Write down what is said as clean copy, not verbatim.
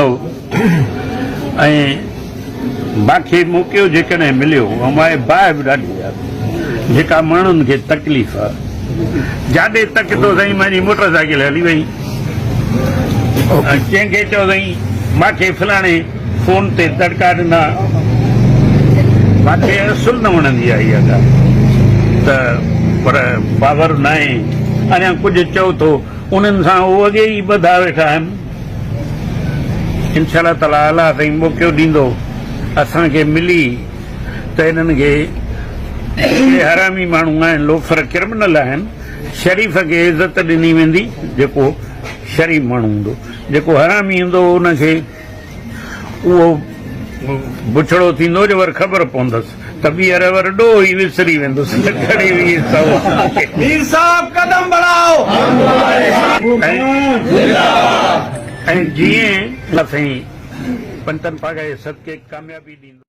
۽ باکي موقعو جيڪڏهن مليو ۽ ماء باهه به ڏاڍي آهي جيڪا ماڻهن کي تڪليف آهي جاڏي تڪ ٿو سائين مانجي موٽر سائيڪل هلي وئي ۽ ڪنهن کي چئو سائين ماکي فلاڻي فون تي دڙڪا ڏنا ماکي اصل نه وڻندي آهي اها ڳالهه ته پر باور ناهي اڃا ڪجهه چئو ٿو انهن سان هو اڳي ئي ٻڌا ويٺا آهن. انشاء الله تعالي الله سائين موقعو ڏيندو اسان کي ملي ته انهن کي اهي حرامي ماڻهو آهن لوفر ڪرمنل آهن شريف کي عزت ڏني ويندي جيڪو شريف ماڻهو هوندو جيڪو حرامي هوندو ان کي اهو بڇڙو ٿيندو جو ور خبر پوندس ته ٻيهر ور ڏوهه ئي وسري ويندس ته ڪھڙي ويھه سئو. مير صاحب قدم بڙهاؤ. ۽ جيئن الله سائين پنجتن پاڪ جي صدقي ڪاميابي ڏيندو.